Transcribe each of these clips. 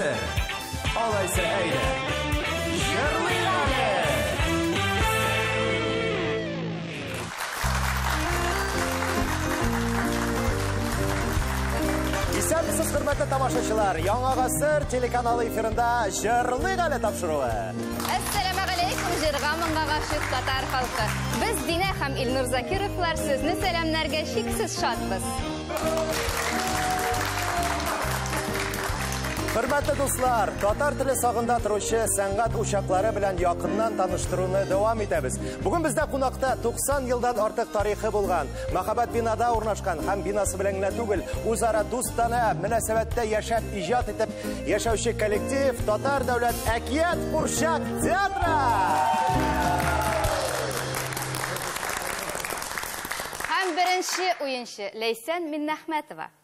әзер. Алайса әйдә, җырлыйк әле! Исәнмесез, хөрмәтле тамашачылар! Яңа гасыр телеканалы эфирында Җырлыйк әле тапшыруы. Әссәламегаләйкүм, җырга моңга гашыйк татар халкы. Без Динә һәм Илнур Закировлар сезне сәламнәргә чиксез шатбыз. Хөрмәтле дуслар, татар теле сагында торучы сәнгать учаклары белән якыннан таныштыруны дәвам итәбез. Бүген бездә кунакта 90 елдан артык тарихы булган, мәһабәт бинада урнашкан һәм бинасы белән генә түгел, үзара дустанә мөнәсәбәттә яшәп, иҗат итеп яшәүче коллектив Татар дәүләт әкият курчак театры! Һәм беренче уенчы Ләйсән Миннәхмәтова.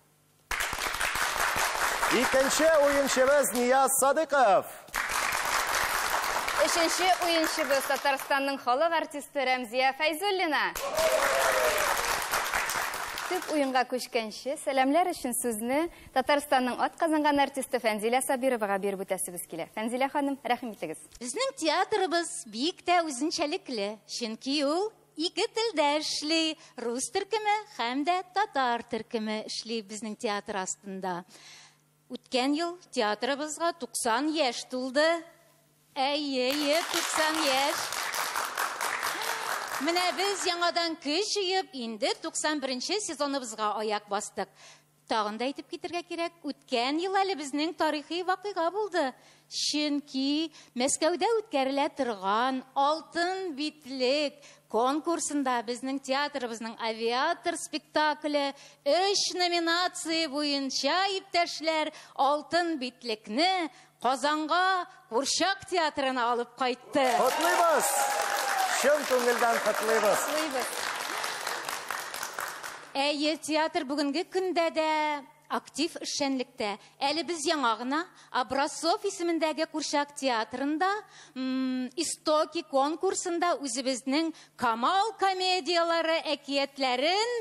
Икенче уенчыбыз Нияз Садыков. Өченче уенчыбыз Татарстанның халык артисты Рәмзия Фәйзуллина. Төп уенга күчкәнче, сәламләр өчен сүзне Татарстанның атказанган артисты Фәнзилә Сабировага биреп үтәсебез килә. Фәнзилә ханым, рәхим итегез. Безнең театрыбыз бик тә үзенчәлекле, чөнки ул ике телдә эшли. Рус төркеме һәм дә татар төркеме эшли безнең театр астында. Үткән ел театрыбызга 90 яшь тулды. Әйе, әйе, 90 яшь. Менә без яңадан көч җыеп, инде 91 сезоныбызга аяк бастык. Тагын да әйтеп китергә кирәк, үткән ел әле безнең тарихи вакыйга булды. Чөнки Мәскәүдә үткәрелә торган Алтын битлек конкурсында безнең театрыбызның Авиатор спектакле өч номинация буенча, иптәшләр, Алтын битлекне Казанга Курчак театрына алып кайтты. Котлыйбыз! Чын күңелдән котлыйбыз. Котлыйбыз. Әйе, театр бүгенге көндә дә актив эшчәнлектә. Әле без яңа гына Образцов исемендәге Курчак театрында Истоки конкурсында үзебезнең Камал комедияләре әкиятләрен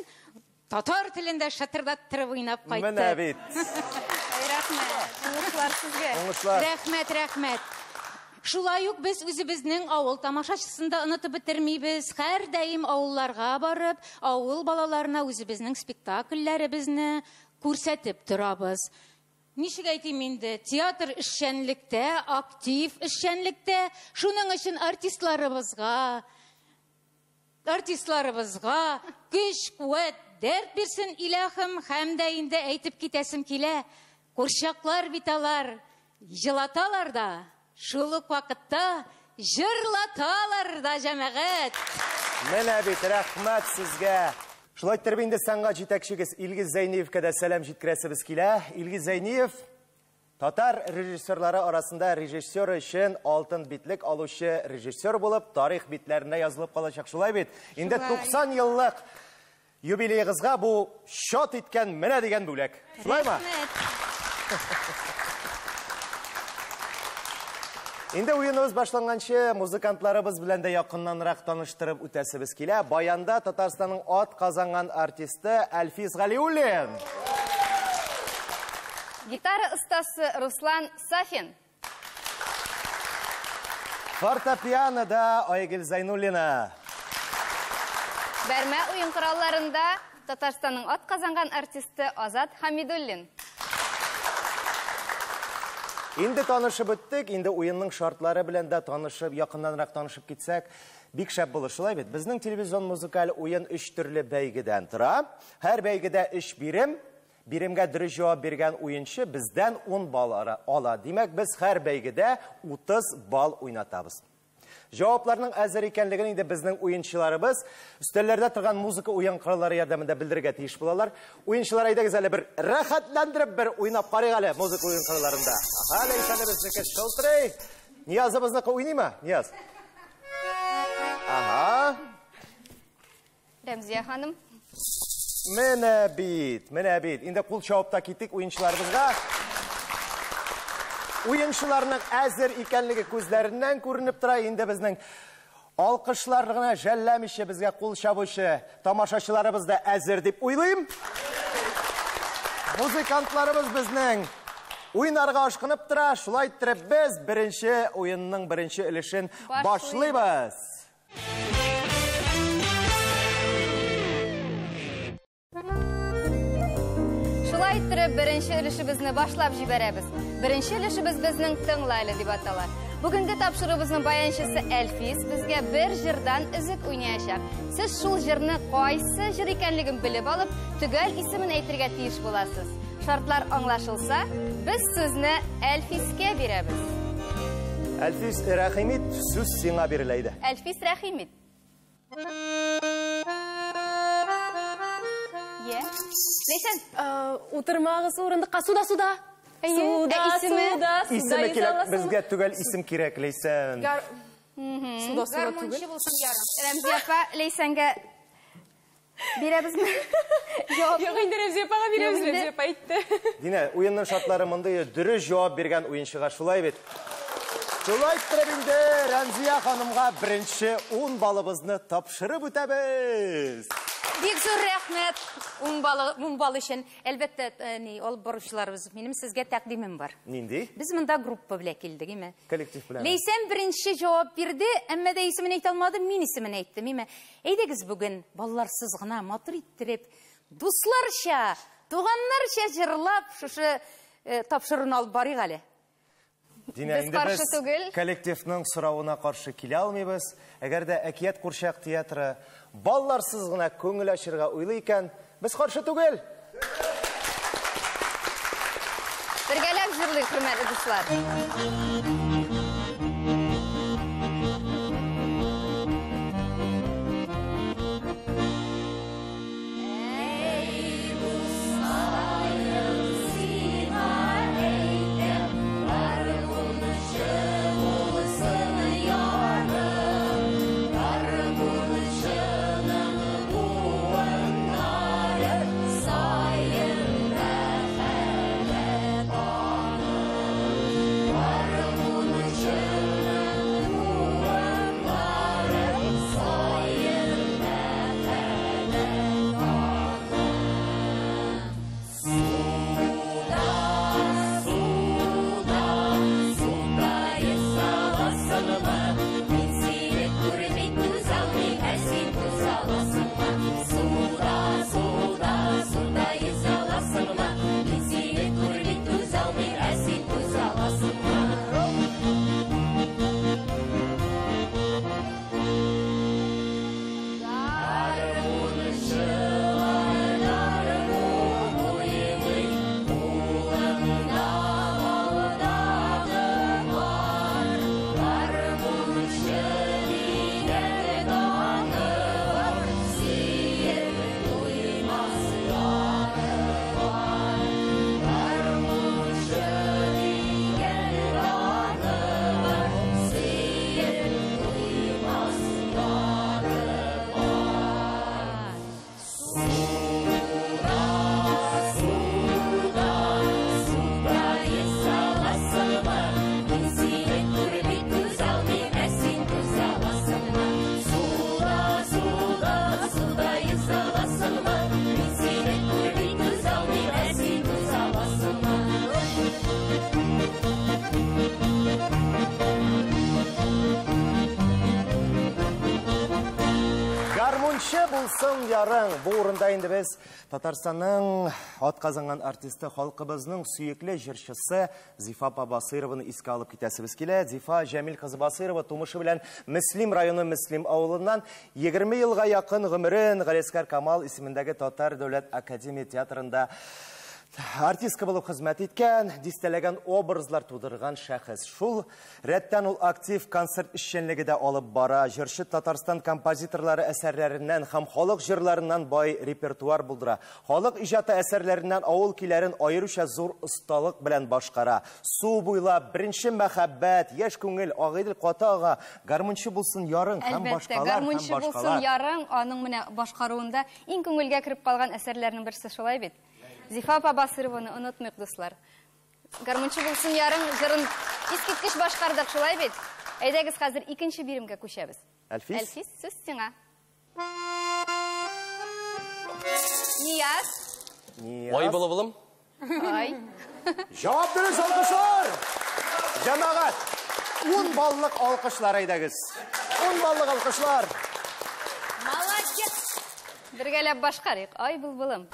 татар телендә шатырдаттырып уйнап кайттык. Менә бит. Рәхмәт. Уңышлар сезгә. Уңышлар. Рәхмәт, рәхмәт. Шулай ук без үзебезнең авыл тамашачысын да онытып бетермибез. Һәрдаим авылларга барып, авыл балаларына үзебезнең спектакльләребезне күрсәтеп торабыз. Ничек әйтим инде, театр эшчәнлектә, актив эшчәнлектә, шуның өчен артистларыбызга, артистларыбызга көч, куәт, дәрт бирсен илаһым, һәм дә инде әйтеп китәсем килә, курчаклар бит алар җылаталар да, шул ук вакытта җырлаталар да, җәмәгать. Менә бит, рәхмәт сезгә. Шулай иттереп инде сәнгать җитәкчегез Илгиз Зәйниевкә дә сәлам җиткерәсебез килә. Илгиз Зәйниев татар режиссерлары арасында режиссер өчен алтын битлек алучы режиссер булып тарих битләренә язылып калачак. Шулай бит? Инде 90 еллык юбилеегызга бу чат иткән менә дигән бүләк. Шулаймы? Инде уеныбыз башланганчы музыкантларыбыз белән дә якыннанрак таныштырып үтәсебез килә. Баянда Татарстанның ат казанган артисты Әлфис Галиуллин. Гитара остасы Руслан Сафин. Фортепианода Айгөл Зайнуллина. Бәрмә уен коралларында Татарстанның ат казанган артисты Азат Хамидуллин. Инде танышып үттек, инде уенның шартлары белән дә танышып, якыннанрак танышып китсәк, бик шәп булыр. Шулай бит? Безнең телевизион музыкаль уен өч төрле бәйгедән тора. Һәр бәйгедә өч бирем. Биремгә дөрес җавап биргән уенчы бездән 10 балл ала. Димәк, без һәр бәйгедә 30 балл уйнатабыз. Җавапларның әзер икәнлеген инде безнең уенчыларыбыз өстәлләрдә торган музыка уен кораллары ярдәмендә белдерергә тиеш булалар. Уенчылар, әйдәгез әле бер рәхәтләндереп бер уйнап карыйк әле музыка уен коралларында. Аһа, Ләйсәнебезнеке шылтырый. Ниязыбызныкы уйныймы? Нияз. Аһа. Рәмзия ханым. Менә бит, менә бит. Инде кул чабып та китик уенчыларыбызга. Уенчыларның әзер икәнлеге күзләреннән күренеп тора. Инде безнең алкышлар гына жәлләмичә безгә кул чабучы тамашачыларыбыз да әзер дип уйлыйм. Музыкантларыбыз безнең Уйнарга ашкынып тора. Шулай иттереп без беренче уенның беренче өлешен башлыйбыз. Шулай иттереп беренче өлешебезне башлап җибәрәбез. Беренче өлешебез безнең Тыңла әле дип атала. Бүгенге тапшыруыбызның баянчысы Әлфис безгә бер җырдан өзек уйнаячак. Сез шул җырны кайсы җыр икәнлеген белеп алып, төгәл исемен әйтергә тиеш буласыз. Шартлар аңлашылса, без сүзне Әлфискә бирәбез. Әлфис, рәхим ит, сүз сиңа бирелә иде. Әлфис, рәхим ит. Е. Ләйсән. Утырмагыз урындыкка, суда, суда. Суда, суда, Исеме кирәк, безгә төгәл исем кирәк, Ләйсән. Суда, суда түгел. Рәмзия апа, Ләйсәнгә бирәбезме? Юк, инде Рәмзия апага бирәбез, Рәмзия апа әйтте. Динә, уенның шартлары мондый, дөрес җавап биргән уенчыга шулай бит. Шулай иттереп инде Рәмзия ханымга беренче 10 балыбызны тапшырып үтәбез. Бик зур рәхмәт 10 бал өчен. Әлбәттә, алып баручыларыбыз, минем сезгә тәкъдимем бар. Нинди? Без монда группа белән килдек, име? Коллектив белән. Ләйсән беренче җавап бирде, әмма дә исемен әйтә алмады, мин исемен әйттем, име? Әйдәгез бүген балаларсыз гына матур иттереп, дусларча, туганнарча җырлап, шушы тапшыруны алып барыйк әле. Динә, инде без коллективның соравына каршы килә алмыйбыз. Әгәр дә Әкият курчак театры балаларсыз гына күңел ачырга уйлый икән, без каршы түгел. Бергәләп җырлыйк, хөрмәтле дуслар. Булсын ярың. Бу урында инде без Татарстанның атказанган артисты, халкыбызның сөекле җырчысы Зифа апа Басыйрованы искә алып китәсебез килә. Зифа Җәмил кызы Басыйрова тумышы белән Мөслим районы Мөслим авылыннан 20 елга якын гомерен Галиәсгар Камал исемендәге Татар дәүләт академия театрында артистка булып хезмәт иткән, дистәләгән образлар тудырган шәхес. Шул рәттән ул актив концерт эшчәнлеге дә алып бара. Җырчы Татарстан композиторлары әсәрләреннән һәм халык җырларыннан бай репертуар булдыра. Халык иҗаты әсәрләреннән авыл көйләрен аеруча зур осталык белән башкара. Су буйлап, беренче мәхәббәт, яшь күңел, Агыйдел каты ага, гармунчы булсын ярың һәм башкалар, һәм Гармунчы булсын ярың, аның менә башкаруында иң күңелгә кереп калган әсәрләрнең берсе шулай бит. Зифа апа Басыйрованы онытмыйк, дуслар. Гармунчы булсын ярың җырын искиткеч башкардык, шулай бит? Әйдәгез, хәзер икенче биремгә күчәбез. Әлфис? Әлфис, сүз сиңа. Нияз. Нияз. Ай булып улым. Ай. Җавап дөрес, алкышлар! Җәмәгать, 10 баллык алкышлар әйдәгез. 10 баллык алкышлар. Молодец! Бергәләп башкарыйк. Ай, былбылым.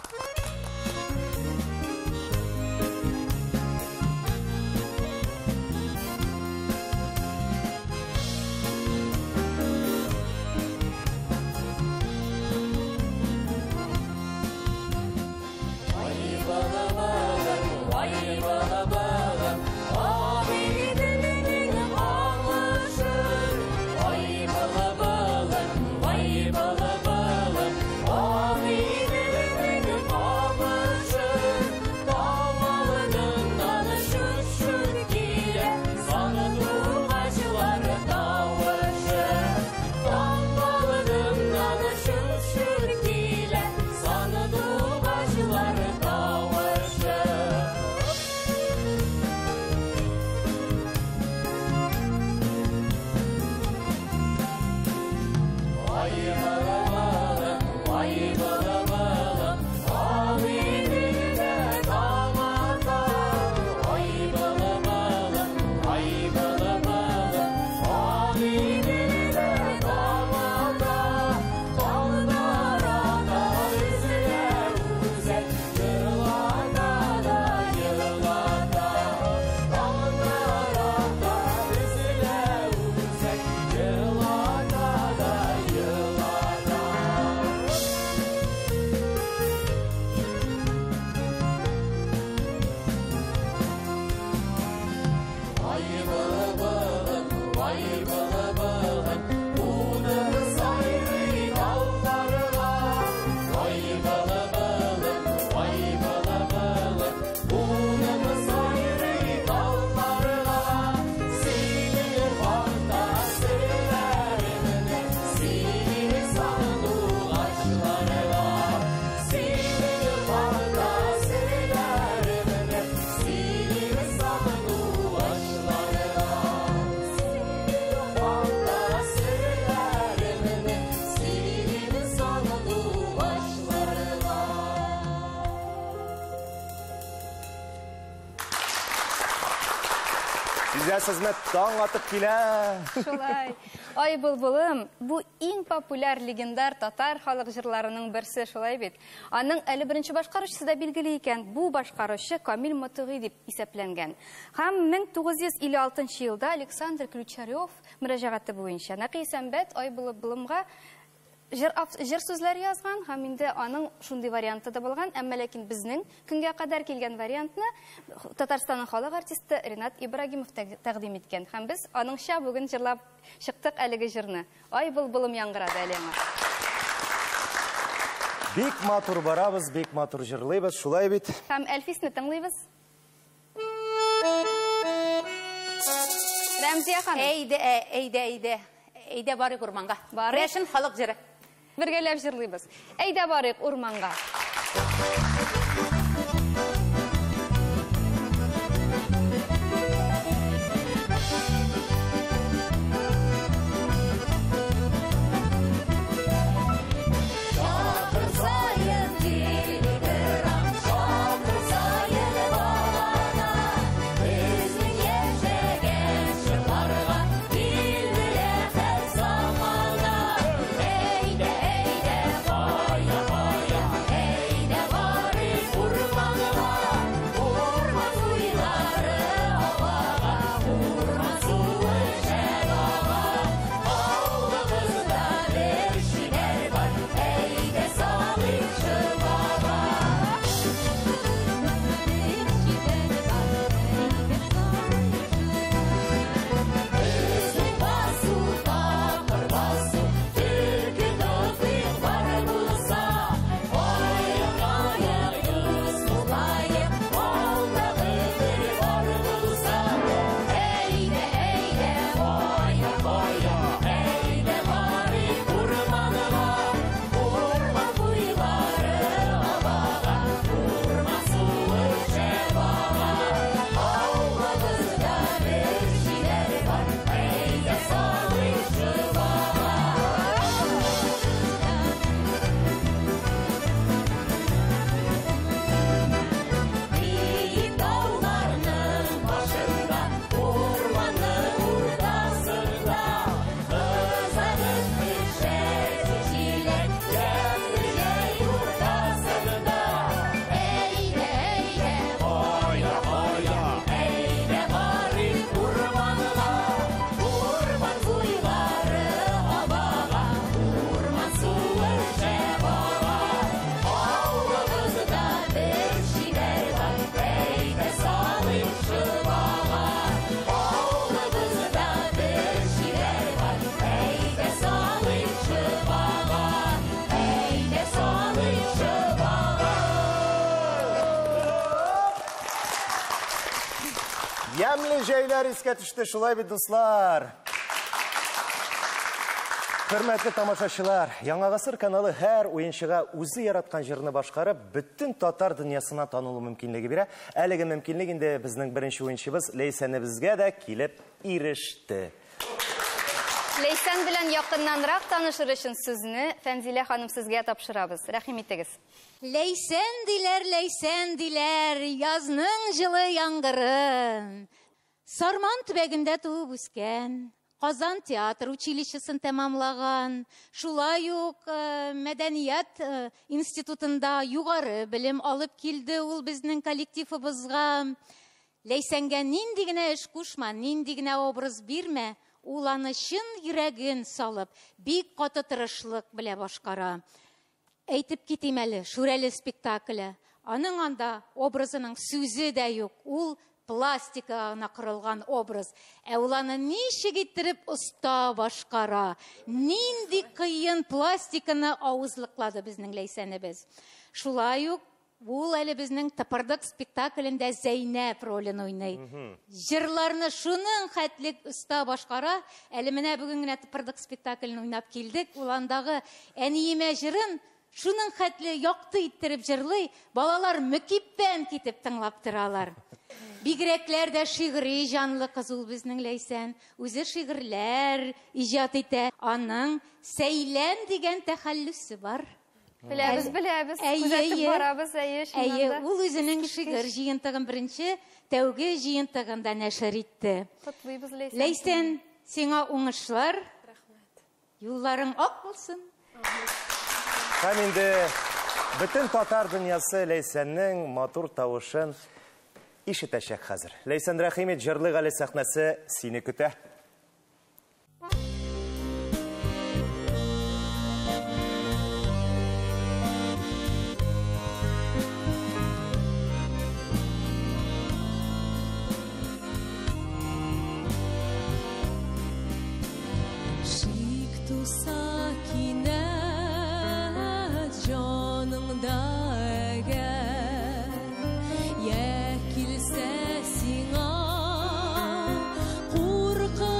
Сизәсезме, таң атып килә. Шулай. Ай, былбылым, бу иң популяр легендар татар халык җырларының берсе, шулай бит. Аның әле беренче башкаручысы да билгеле икән. Бу башкаручы Камил Мотыгый дип исәпләнгән. Һәм 1956 елда Александр Ключарев мөрәҗәгате буенча Нәкый Исәнбәт Ай былбылымга җыр сүзләре язган һәм инде аның шундый варианты да булган, әмма ләкин безнең көнгә кадәр килгән вариантны Татарстанның халык артисты Ренат Ибрагимов тәкъдим иткән. Һәм без аныңча бүген җырлап чыктык әлеге җырны. Ай былбылым яңгырады әле аңа. Бик матур барабыз, бик матур җырлыйбыз, шулай бит. Һәм Әлфисне тыңлыйбыз. Рәмзия ханым. Әйдә, әйдә, әйдә. Әйдә барыйк урманга. Барыйк. Керәшен халык җыры. Бергәләп җырлыйбыз. Әйдә барыйк урманга. Әйдә, әйдә, кая, кая, әйдә барыйк. Күңелле җәйләр искә төште, шулай бит, дуслар. Хөрмәтле тамашачылар, Яңа Гасыр каналы һәр уенчыга үзе яраткан җырны башкарып, бөтен татар дөньясына танылу мөмкинлеге бирә. Әлеге мөмкинлек инде безнең беренче уенчыбыз Ләйсәнебезгә дә килеп иреште. Ләйсән белән якыннанрак танышыр өчен сүзне Фәнзилә ханым сезгә тапшырабыз. Рәхим итегез. Ләйсән диләр, Ләйсән диләр, язның җылы яңгыры. Сарман төбәгендә туып үскән, Казан театр училищесын тәмамлаган, шулай ук мәдәният институтында югары белем алып килде ул безнең коллективыбызга. Ләйсәнгә нинди генә эш кушма, нинди генә образ бирмә, ул аны чын йөрәген салып, бик каты тырышлык белән башкара. Әйтеп китим әле, Шүрәле спектакле. Аның анда образының сүзе дә юк. Ул пластикага гына корылган образ. Ә ул аны ничек иттереп оста башкара. Нинди кыен пластиканы авызлыклады безнең Ләйсәнебез. Шулай ук ул әле безнең Тыпырдык спектаклендә Зәйнәп ролен уйный. Җырларны шуның хәтлек оста башкара. Әле менә бүген генә Тыпырдык спектаклен уйнап килдек. Ул андагы әниемә җырын шуның хәтле якты иттереп җырлый, балалар мөкиббән китеп тыңлап торалар. Бигрәкләр дә шигъри җанлы кыз ул безнең Ләйсән. Үзе шигырьләр иҗат итә. Аның Сәйлән дигән тәхәллүсе бар. Беләбез, беләбез. Күзәтеп барабыз, әйе, чыннан Әйе, да. ул үзенең шигырь җыентыгын беренче тәүге җыентыгында нәшер итте. Котлыйбыз, Ләйсән. Ләйсән, сиңа уңышлар. Рәхмәт. Юлларың ак булсын. Һәм инде бөтен татар дөньясы Ләйсәннең матур тавышын ишетәчәк хәзер. Ләйсән, рәхим ит, җырлык әле, сәхнәсе сине көтә. Шик туса кинәт җаныңда әгәр, я килсә сиңа куркыныч.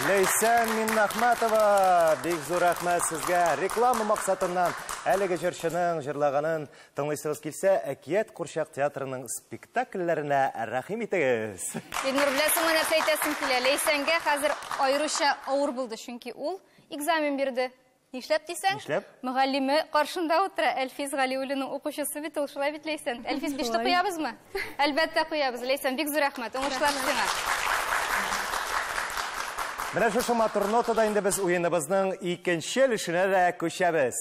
Ләйсән Миннәхмәтова, бик зур рәхмәт сезгә. Реклама максатыннан әлеге җырчының җырлаганын тыңлыйсыгыз килсә, Әкият курчак театрының спектакльләренә рәхим итегез. Илнур, беләсеңме, нәрсә әйтәсем килә? Ләйсәнгә хәзер аеруча авыр булды, чөнки ул экзамен бирде. Нишләп дисәң? Нишләп? Мөгаллиме каршында утыра. Әлфис Галиуллинның укучысы бит ул, шулай бит, Ләйсән? Әлфис, бишле куябызмы? Әлбәттә куябыз. Ләйсән, бик зур рәхмәт. Уңышлар сиңа. Менә шушы матур нотада инде без уеныбызның икенче өлешенә дә күчәбез.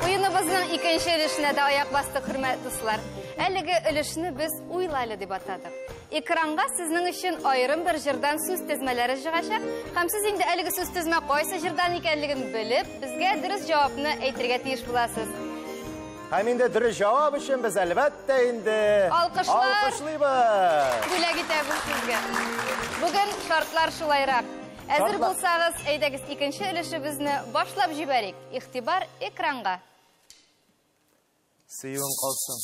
Уеныбызның икенче өлешенә дә аяк бастык, хөрмәтле дуслар. Әлеге өлешне без Уйла әле дип атадык. Экранга сезнең өчен аерым бер җырдан сүз тезмәләре чыгачак, һәм сез инде әлеге сүз тезмә кайсы җырдан икәнлеген белеп, безгә дөрес җавапны әйтергә тиеш буласыз. Һәм инде дөрес җавап өчен без әлбәттә инде алкышлар алкышлыйбыз. Бүләк итәбез сезгә. Бүген шартлар шулайрак. Әзер булсагыз, әйдәгез икенче өлешебезне башлап җибәрик. Игътибар экранга. Сөюең калсын.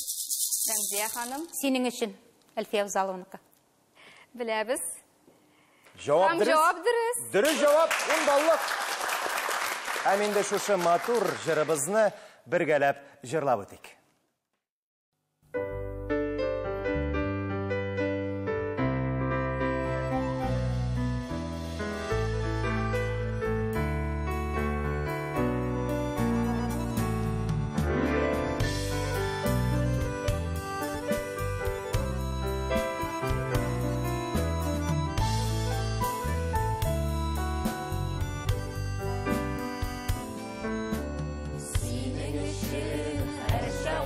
Рәмзия ханым. Синең өчен, Әлфия Авзалованыкы. Беләбез. Җавап дөрес. Җавап дөрес. Дөрес җавап, 10 баллык. Һәм инде шушы матур җырыбызны бергәләп җырлап үтик. Синең өчен һәрчак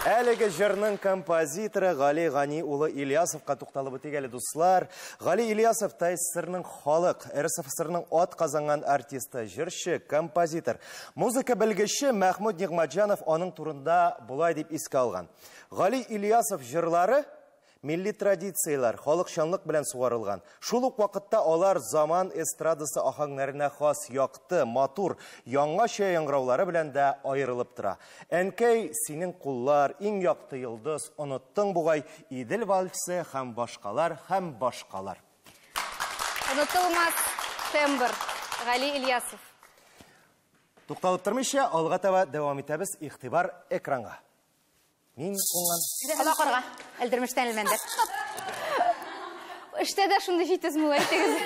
Әлеге җырның композиторы Гали Гани улы Ильясовка тукталып үтик әле, дуслар. Гали Ильясов ТАССРның халык, РСФСРның ат казанган артисты, җырчы, композитор. Музыка белгече Мәхмүт Нигъмәтҗанов аның турында болай дип искә алган. Гали Ильясов җырлары милли традицияләр, халыкчанлык белән сугарылган. Шул ук вакытта алар заман эстрадасы аһәңнәренә хас якты, матур, яңача яңгыраулары белән дә аерылып тора. Әнкәй, синең куллар, иң якты йолдыз, оныттың бугай, Идел вальсы һәм башкалар, һәм башкалар. Онытылмас тембр. Гали Ильясов. Тукталып тормыйча, алга таба дәвам итәбез. Игътибар экранга. Мин уңган. Ала карга, Әлдермештән Әлмәндәр. Эштә дә шундый җитез мул әйтегез.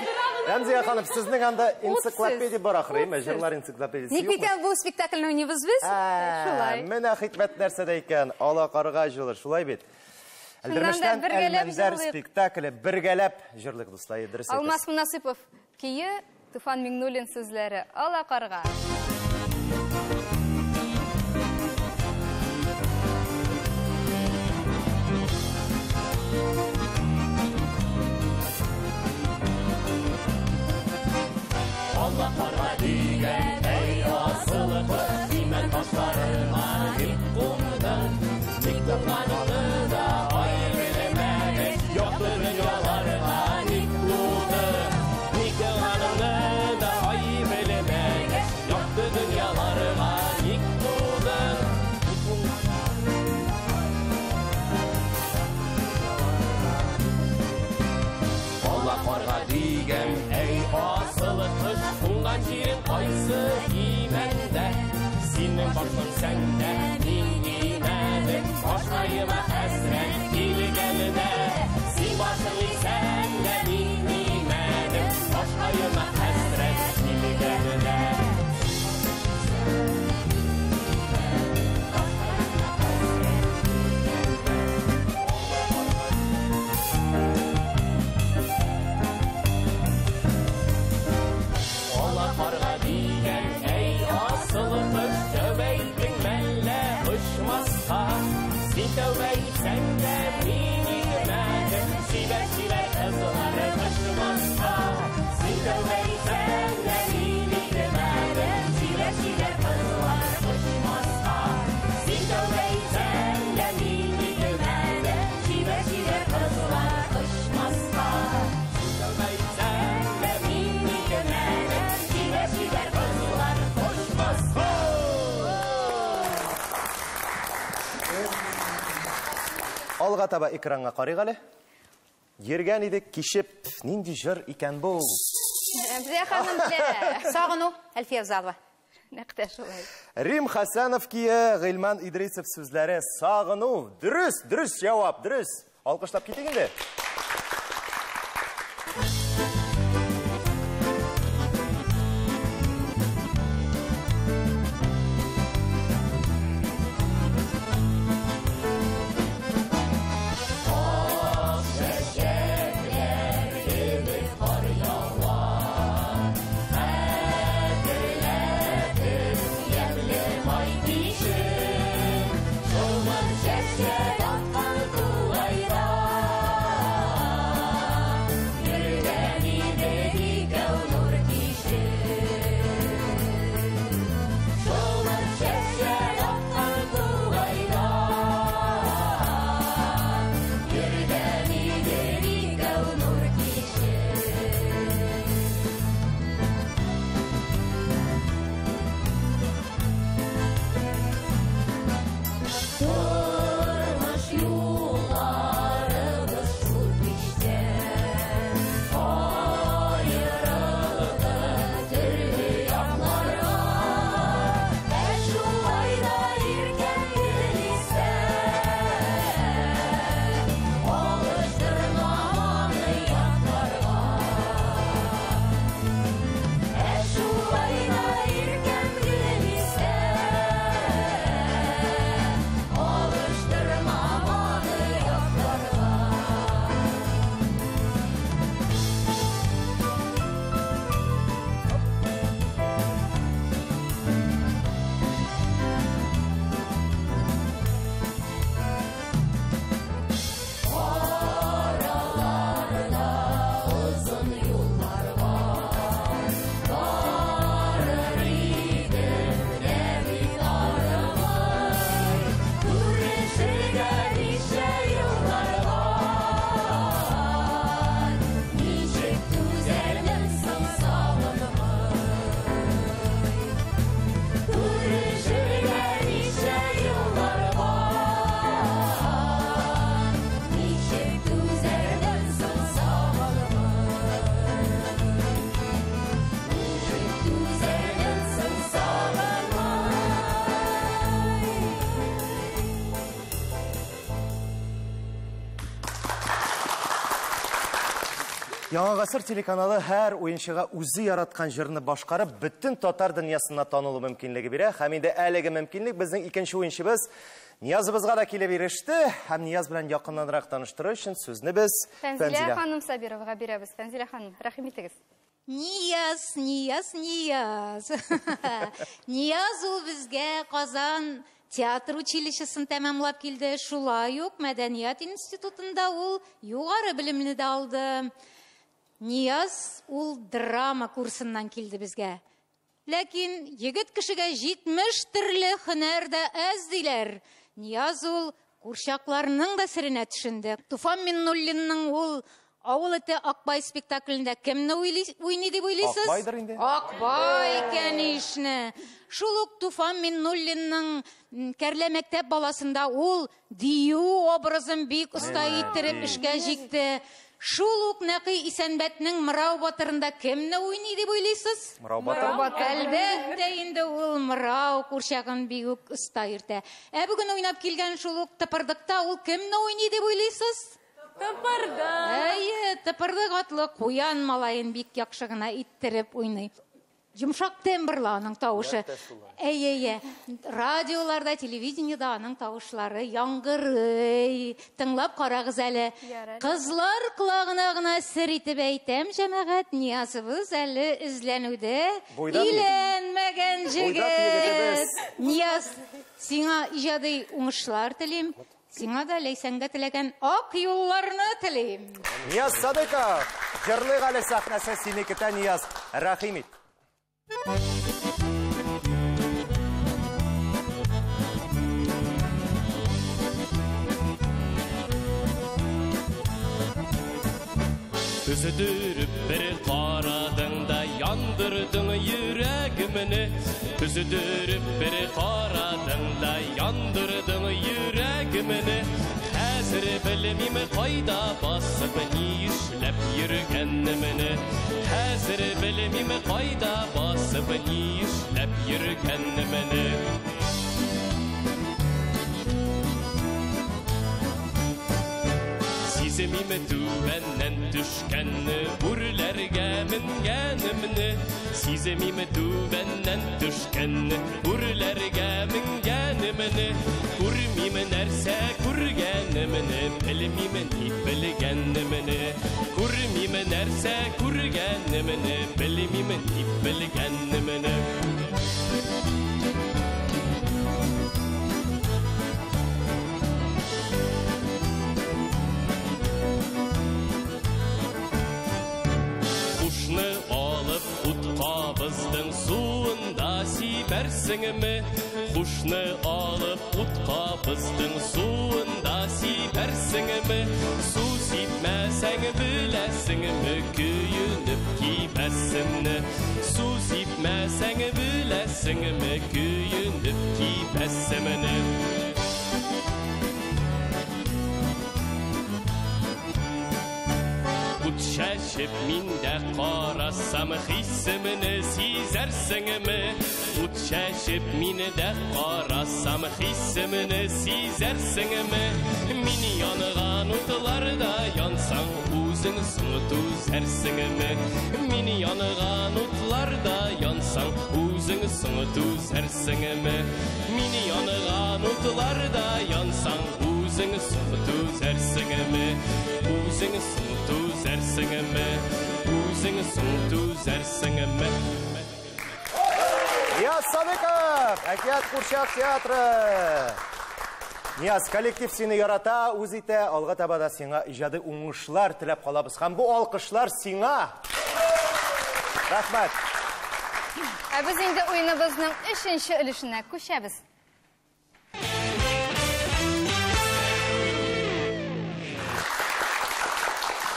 Рәмзия ханым, сезнең анда энциклопедия бар ахры, әйме? Җырлар энциклопедиясе Ник бит бу спектакльне уйныйбыз без? Шулай. Менә хикмәт нәрсәдә икән. Ала карга җылы, шулай бит. Әлдермештән Әлмәндәр спектакле бергәләп җырлык, дуслар, дөрес әйтәсез. Алмаз Мунасыпов көе, Туфан Миңнуллин сүзләре. Ала карга. Ала карга дигән әй асыл кош, имән ташларыма ник кундың? Ник туганыңны да ай белмәгәч, якты дөньяларга ник тудың? Ник туганыңны да ай белмәгәч, якты дөньяларга ник тудың? Ала карга дигән әй асыл кош, кунган җирең кайсы имәндә? Синең башың сәндә, мин имәдем, башкаема хәсрәт килгәндә. Син башың исәндә, мин имәдем, башкаема хәсрәт килгәндә. Ала карга дигән әй асыл кош, тәүбә иттең мәллә очмаска? Син тәүбә итсәң дә мин итмәдем, чибәр-чибәр кызлар очмаска. Син тәүбә итсәң дә мин итмәдем, чибәр-чибәр кызлар очмаска. Син тәүбә итсәң дә мин итмәдем, чибәр-чибәр кызлар очмаска. Син тәүбә итсәң дә мин итмәдем, чибәр-чибәр кызлар очмаска. Алга таба экранга карыйк әле. Йөргән идек, кичеп, нинди җыр икән бу? Рәмзия ханым белә. Сагыну, Әлфия Авзалова. Нәкъ тә шулай. Рим Хәсәнов кие, Гыйльман Идрисов сүзләре. Сагыну. Дөрес, дөрес җавап, дөрес. Алкышлап китик инде. Яңа гасыр телеканалы һәр уенчыга үзе яраткан җырны башкарып, бөтен татар дөньясына танылу мөмкинлеге бирә. Һәм инде әлеге мөмкинлек безнең икенче уенчыбыз Ниязыбызга да килеп иреште. Һәм Нияз белән якыннанрак таныштыру өчен сүзне без Фәнзилә ханым Сабировага бирәбез. Фәнзилә ханым, рәхим итегез. Нияз, Нияз, Нияз. Нияз ул безгә Казан театр училищесын тәмамлап килде. Шулай ук мәдәният институтында ул югары белемне дә алды. Нияз ул драма курсыннан килде безгә. Ләкин егет кешегә 70 төрле һөнәр дә әз диләр. Нияз ул курчакларның да серенә төшенде. Туфан Миннуллинның ул Авыл эте Акбай спектаклендә кемне уйный дип уйлыйсыз? Акбайдыр инде. Акбай, кәнишне. Шул ук Туфан Миннуллинның Кәрлә мәктәп баласында ул Дию образын бик оста иттереп эшкә җикте. Шул ук Нәкый Исәнбәтнең Мырау батырында кемне уйный дип уйлыйсыз? Мырау батыр. Әлбәттә инде ул Мырау курчагын бик үк оста йөртә. Ә бүген уйнап килгән шул ук Тыпырдыкта ул кемне уйный дип уйлыйсыз? Тыпырдык. Әйе, Тыпырдык атлы куян малаен бик яхшы гына иттереп уйный. Йомшак тембрлы аның тавышы. Әйе, әйе. Радиоларда, телевидениедә аның тавышлары яңгырый. Тыңлап карагыз әле. Кызлар колагына гына сер итеп әйтәм, җәмәгать, Ниязыбыз әле эзләнүдә. Өйләнмәгән җегет. Нияз, сиңа иҗади уңышлар телим. Сиңа да Ләйсәнгә теләгән ак юлларны телим. Нияз Садыков, җырлыйк әле сәхнәсе сине көтә, Нияз. Рәхим ит. Өзідіріп бір қарадың да яндырдың йөрәгемне. Өзідіріп бір қарадың да яндырдың йөрәгемне. Хәзер белмим кайда басып ни эшләп йөргәнемне. Хәзер белмим кайда басып ни эшләп йөргәнемне. Сиземим түбәннән төшкәнне, бүрләргә менгәнемне. Сиземим түбәннән төшкәнне, бүрләргә менгәнемне. Күрмим нәрсә күргәнемне, белмим ни белгәнемне. Күрмим нәрсә күргәнемне, белмим ни белгәнемне. Кабыздың суында сибәрсеңме? Хушны алып ут кабыздың суында сибәрсеңме? Су сипмәсәң беләсеңме, көенеп кибәсемне? Су сипмәсәң беләсеңме, көенеп кибәсемне? Шәшеп миндә карасам хисемне сизәрсеңме? Ут шәшеп миндә карасам хисемне сизәрсеңме? Мин янган утларда янсаң үзең соң түзәрсеңме? Мин янган утларда янсаң үзең соң түзәрсеңме? Мин янган утларда янсаң үзең соң түзәрсеңме? Үзең соң түзәрсеңме? Үзең соң түзәрсеңме? Нияз Садыков, Әкият курчак театры. Нияз, коллектив сине ярата, үз итә, алга таба да сиңа иҗади уңышлар теләп калабыз. Һәм бу алкышлар сиңа. Рәхмәт. Ә без инде уеныбызның өченче өлешенә күчәбез.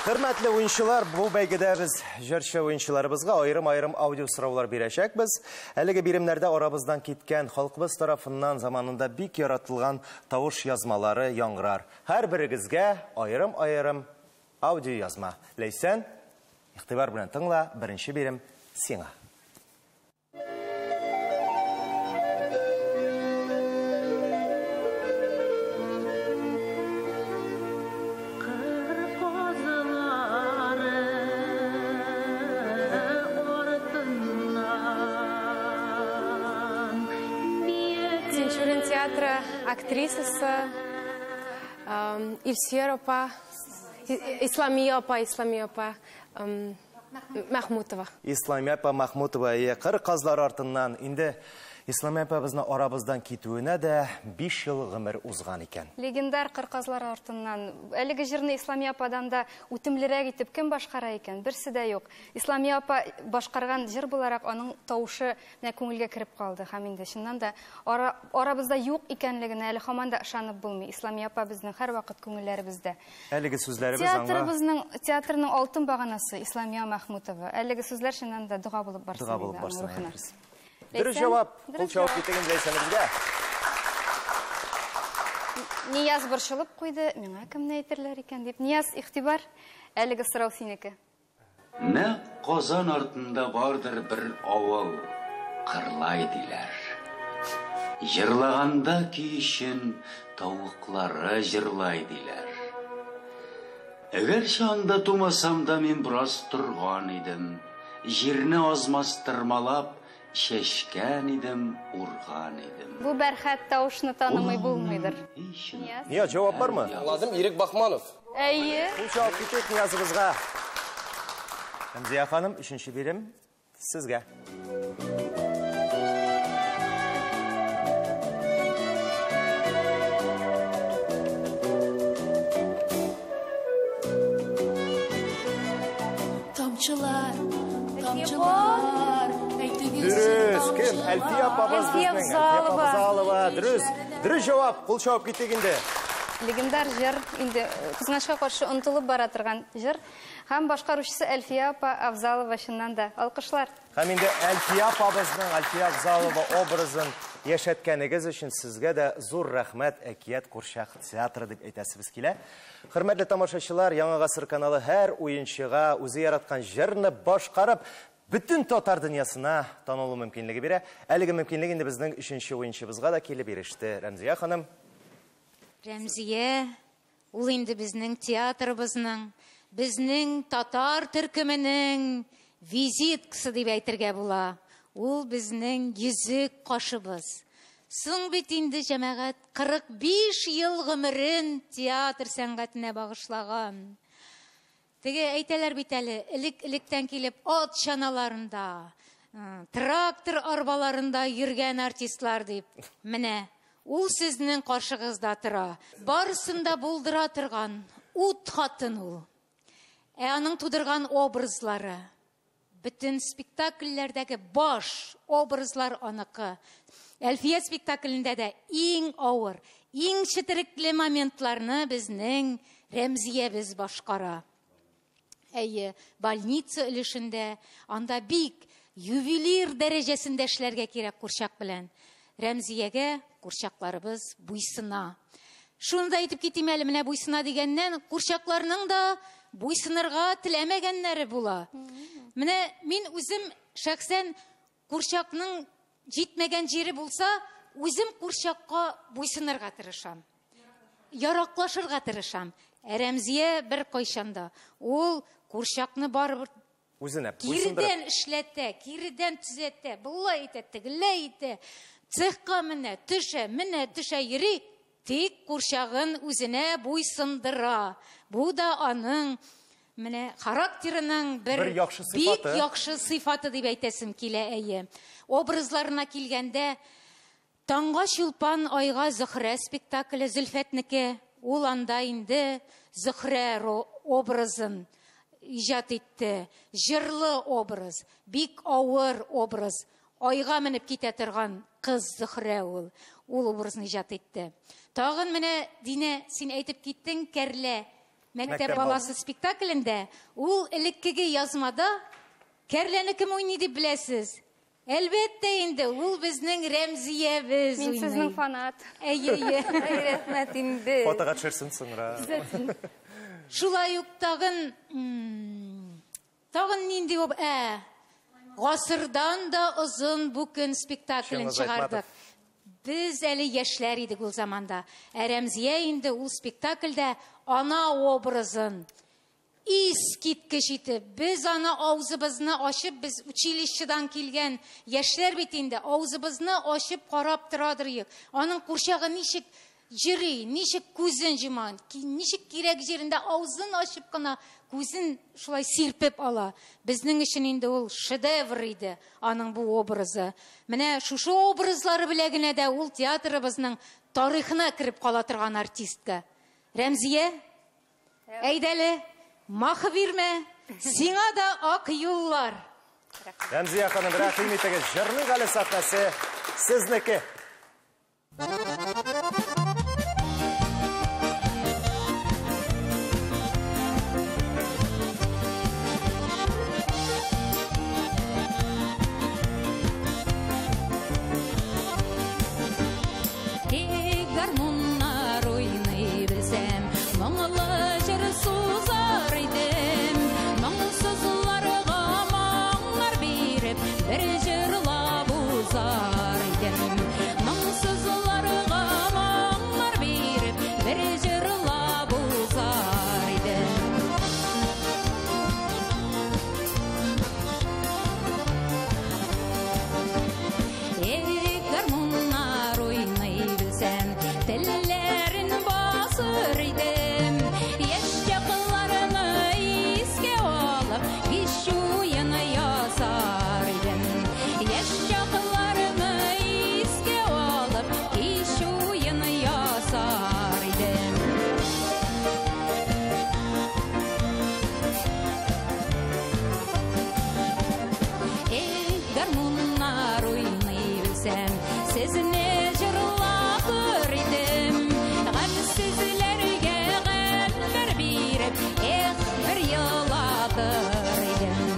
Хөрмәтле уенчылар, бу бәйгедә без җырчы уенчыларыбызга аерым-аерым аудио сораулар бирәчәкбез. Әлеге биремнәрдә арабыздан киткән халкыбыз тарафыннан заманында бик яратылган тавыш язмалары яңгырар. Һәр берегезгә аерым-аерым аудио язма. Ләйсән, игътибар белән тыңла, беренче бирем сиңа. Кыр казлары актрисасы Илсөяр апа, Исламия апа, Исламия апа Махмутова. Исламия апа Махмутова, әйе, кыр казлары артыннан. Инде Исламия апабызның арабыздан китүенә дә 5 ел гомер узган икән. Легендар кыр казлары артыннан. Әлеге җырны Исламия ападан да үтемлерәк итеп кем башкара икән? Берсе дә юк. Исламия апа башкарган җыр буларак аның тавышы менә күңелгә кереп калды. Һәм инде чыннан да арабызда юк икәнлегенә әле һаман да ышанып булмый. Исламия апа безнең һәрвакыт күңелләребездә. Әлеге сүзләребез аңа Театрыбызның, театрның алтын баганасы Исламия Махмутова. Әлеге сүзләр чыннан да дога булып барсын. Дога булып барсын. Дөрес җавап. Кул чабып китегез Ләйсәнебезгә. Нияз борчылып куйды, миңа кемне әйтерләр икән дип. Нияз, игътибар, әлеге сорау синеке. Нәкъ Казан артында бардыр бер авыл, Кырлай диләр. Җырлаганда көй өчен тавыклары җырлай диләр. Әгәрчә анда тумасам да мин бераз торган идем. Җирне азмаз тырмалап, чәчкән идем, урган идем. Бу бәрхәт тавышны танымый булмыйдыр. Нияз, җавап бармы? Аңладым, Ирек Бахманов. Әйе. Кул чабып китик Ниязыбызга. Рәмзия ханым, өченче бирем сезгә. Тамчылар, тамчылар, әйтегез. Дөрес, кем? Әлфия апабыз Әлфия безнең. Әлфия Авзалова. Авзалова. Дөрес. Дөрес җавап. Кул чабып китик инде. Легендар җыр, инде кызганычка каршы онытылып бара торган җыр. Һәм башкаручысы Әлфия апа Авзалова чыннан да. Алкышлар. Һәм инде Әлфия апабызның, Әлфия Авзалова образын яшәткәнегез өчен сезгә дә зур рәхмәт, Әкият курчак театры дип әйтәсебез килә. Хөрмәтле тамашачылар, Яңа Гасыр каналы һәр уенчыга үзе яраткан җырны башкарып, бөтен татар дөньясына танылу мөмкинлеге бирә. Әлеге мөмкинлек инде безнең өченче уенчыбызга да килеп иреште. Рәмзия ханым. Рәмзия, ул инде безнең театрыбызның, безнең татар төркеменең визиткасы дип әйтергә була. Ул безнең йөзек кашыбыз. Соң бит инде җәмәгать 45 ел гомерен театр сәнгатенә багышлаган. Теге әйтәләр бит әле, элек-электән килеп ат чаналарында, трактор арбаларында йөргән артистлар дип. Менә ул сезнең каршыгызда тора. Барысын да булдыра торган ут хатын ул. Ә аның тудырган образлары, бөтен спектакльләрдәге баш образлар аныкы. Әлфия спектаклендә дә иң авыр, иң четерекле моментларны безнең Рәмзиябез башкара. Әйе, больница өлешендә, анда бик ювелир дәрәҗәсендә эшләргә кирәк курчак белән. Рәмзиягә курчакларыбыз буйсына. Шуны да әйтеп китим әле, менә буйсына дигәннән, курчакларның да буйсынырга теләмәгәннәре була. Менә мин үзем шәхсән курчакның җитмәгән җире булса, үзем курчакка буйсынырга тырышам. Яраклашырга тырышам. Ә Рәмзия бер кайчан да ул курчакны барыбер Үзенә киредән эшләтә, киредән төзәтә, болай итә, тегеләй итә. Цехка менә, төшә, менә төшә йөри, тик курчагын үзенә буйсындыра. Бу да аның менә характерының бер, Бер яхшы бик сыйфаты. яхшы сыйфаты дип әйтәсем килә, әйе. Образларына килгәндә, Таңга Чулпан, Айга Зөһрә спектакле Зөлфәтнеке, ул анда инде Зөһрә образын иҗат итте. Җырлы образ, бик авыр образ. Айга менеп китә торган кыз Зөһрә ул. Ул образны иҗат итте. Тагын менә, Динә, син әйтеп киттең, Кәрлә мәктәп Мәктәп баласы спектаклендә ул элеккеге язмада Кәрләне кем уйный дип беләсез? Әлбәттә инде, ул безнең Рәмзиябез Мин уйный. сезнең фанат. Әйе, әйе. Рәхмәт инде. Фотога төшерсен соңра. Шулай ук тагын, тагын нинди Гасырдан да озын бу көн спектаклен Чыңгыз Айтматов. чыгардык. Без әле яшьләр идек ул заманда. Ә Рәмзия инде ул спектакльдә ана образын Искиткеч итеп, без аны авызыбызны ачып, без училищедан килгән яшьләр бит инде, авызыбызны ачып карап торадыр идек. Аның курчагы ничек йөри, ничек күзен җома, ничек кирәк җирендә авызын ачып кына күзен шулай сирпеп ала. Безнең өчен инде ул шедевр иде, аның бу образы. Менә шушы образлары белән генә дә ул театрыбызның тарихына кереп кала торган артистка. Рәмзия, әйдәле, махы бирмә, сиңа да ак юллар. Рәмзия ханым, рәхим итегез, җырлык әле сәхнәсе сезнеке. Эй, гармуннар уйный белсәм, моңлы җыр сузар идем. Моңсызларга моңнар биреп, бер җырлап узар идем. Моңсызларга моңнар биреп, бер җырлап узар идем. Эй, гармуннар уйный белсәм, телләрен басыр идем. Яшь чакларны искә алып, кич уен ясар идем. Яшь чакларны искә алып, кич уен ясар идем. Эй, гармуннар уйный белсәм, сезне җырлатыр идем. Гамьсезләргә гамьнәр биреп, эх, бер елатыр идем.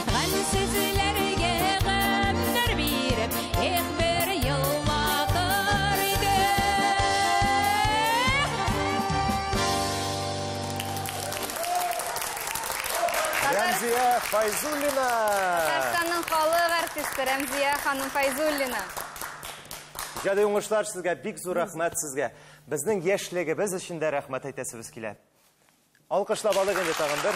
Гамьсезләргә гамьнәр биреп, эх, бер елатыр идем. Рәмзия Файзуллина. Татарстанның халык артисты Рәмзия ханым Файзуллина. Иҗади уңышлар сезгә, бик зур рәхмәт сезгә. Безнең яшьлегебез өчен дә рәхмәт әйтәсебез килә. Алкышлап алыйк инде тагын бер.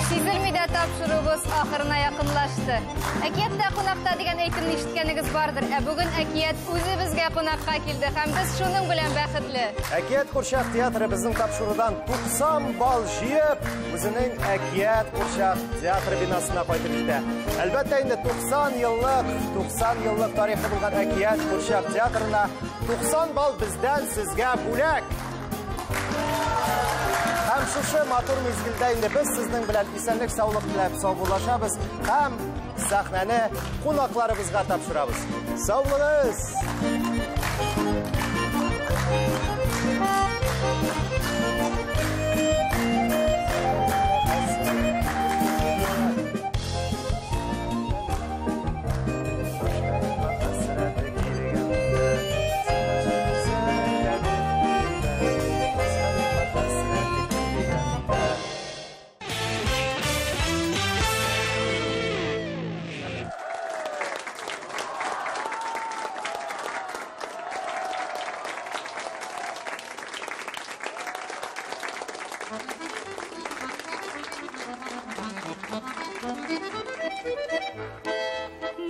Сизелми дә тапшыруыбыз ахырына якынлашты. Әкияттә кунакта дигән әйтемне ишеткәнегез бардыр. Ә бүген әкият үзе безгә кунакка килде һәм без шуның белән бәхетле. Әкият курчак театры безнең тапшырудан 90 балл җыеп, үзенең Әкият курчак театры бинасына кайтып җитә. Әлбәттә инде 90 еллык тарихы булган Әкият курчак театрына 90 балл бездән сезгә бүләк. Һәм шушы матур мизгелдә инде без сезнең белән исәнлек саулык теләп саубуллашабыз һәм сәхнәне кунакларыбызга тапшырабыз. Сау булыгыз!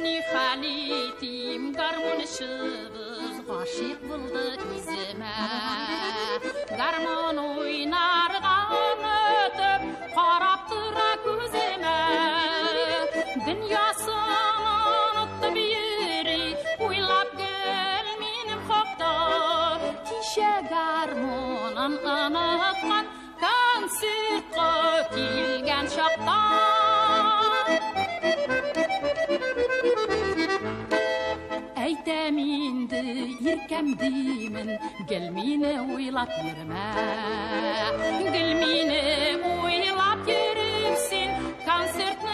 Ни хәл итим, гармунчыбыз гашыйк булды үземә. Гармун уйнарга онытып, карап тора күземә. Дөньясын онытып йөри, уйлап гел минем хакта. Кичә гармунын оныткан, концертка килгән чакта. Әйтәм инде, иркәм димен, гел мине уйлап йөрмә. Гел мине уйлап йөреп син, концертны